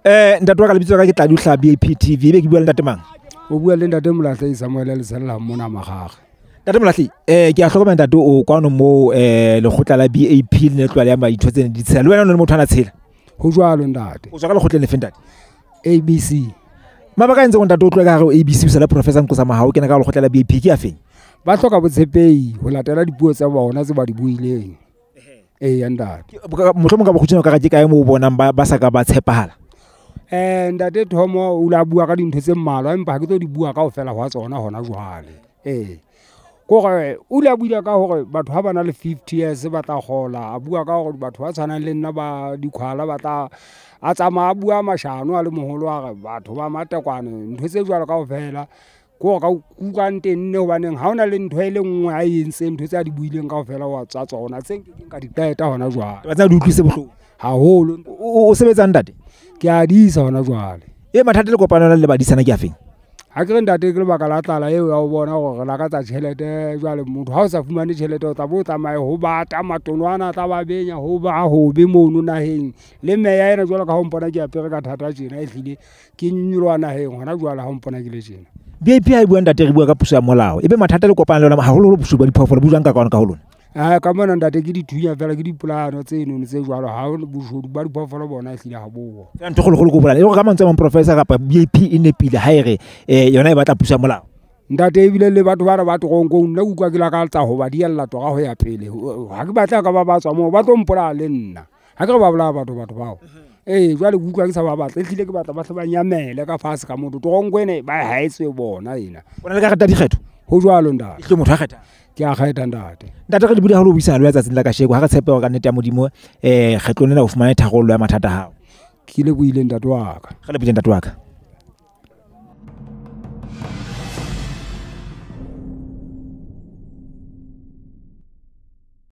Ntate wa ka lebitso ka ke Tladi Hla BAP TV, ebe ke bua le ntate mang? O bua le ntate Molahlehi Samuel Lesella mona Magage. Ntate Molahlehi, ke a hlokomela ntate o kwano moo lekgotla la BAP le ne tloha le ama dintho tse ne di tshela. Le wena o ne le motho ana tshela? Ho jwalo ntate. O tswa ka lekgotleng lefe ntate? ABC. Mabaka a entseng hore ntate o tlohe ka hare ho ABC o sala Professor Nqosa Mahao o kena ka lekgotla la BAP ke a feng? Ba hloka botshepehi ho latela dipuo tsa bona tse ba di buileng. Eya ntate. Mohlomong ka bokgutshwane o ka re ke kae moo o bonang ba sa ka ba tshepahala? Ntate Thomo o la bua ka dintho tse mmalwa empa ha ke tlo di bua kaofela hwa tsona hona jwale. Kore o la buile ka hore batho ha ba na le 50 years ba tla kgola, a bua ka hore batho ba tshwanang le nna ba dikhwala ba tla a tsamaya a bua mashano a le moholo a re batho ba matekwane ntho tse jwalo kaofela. Kore ka utlwa ntenne hobaneng ha hona le ntho e le nngwe a e entseng ntho tse a di buileng kaofela wa tsa tsona tse nkekeng ka di qeta hona jwale. Taba tsena di utlwise bohloko haholo. O sebetsang ntate? Ke a disa hona jwale. E mathata le kopano le badisana ke a feng? Ha ke re ntate ke lebaka la tlala eo ya ho bona hore re lakatsa tjhelete jwale motho ha o sa fumane tjhelete o tla bo tsamaye ho bata matonwana tla ba benya ho ba hobe mono naheng le meya ena jwalo ka ha o mpona ke apere ka thata tjena ehlile ke nyoloha naheng hona jwale ha o mpona ke le tjena. BAP ha e bua ntate re bua ka puso ya molao. Ebe mathata le kopano le yona haholoholo boshodu ba diphoofolo bo jwang ka kwano ka ho lona? Ka mona ntate ke dithunya fela ke dipolano tseno tse jwalo ha boshodu ba diphoofolo bona ehlile ha bo. Fela ntho kgolokgolo ke ho bolaya. E hore ka mantswe a mang professor kapa BAP e nepile ha e re yona e batla puso ya molao. Ntate ebile le batho ba re ba toronkong nna ke utlwa ke lakatsa ho ba diella tora ho ya pele. Ha ke batla ka ba ba tswa moo ba tlo mpolaya le nna. Ha ke re ba bolaya batho bao. Jwale ke utlwa ke sa ba batla ehlile ke batla ba hle ba nyamele ka fatshe ka motho toronko ena ba e haetswe bona ena. O na le karata ya dikgetho? Ho jwalo ntate. Ehlile motho a kgetha? Ke a kgetha ntate. Ntate re le buile haholo ho buisana le wena tsatsing la kasheko ha re tshepe hore ka nnete ya Modimo kgetlong lena o fumane tharollo ya mathata a hao. Ke lebohile ntate wa ka. Re lebohile ntate wa ka.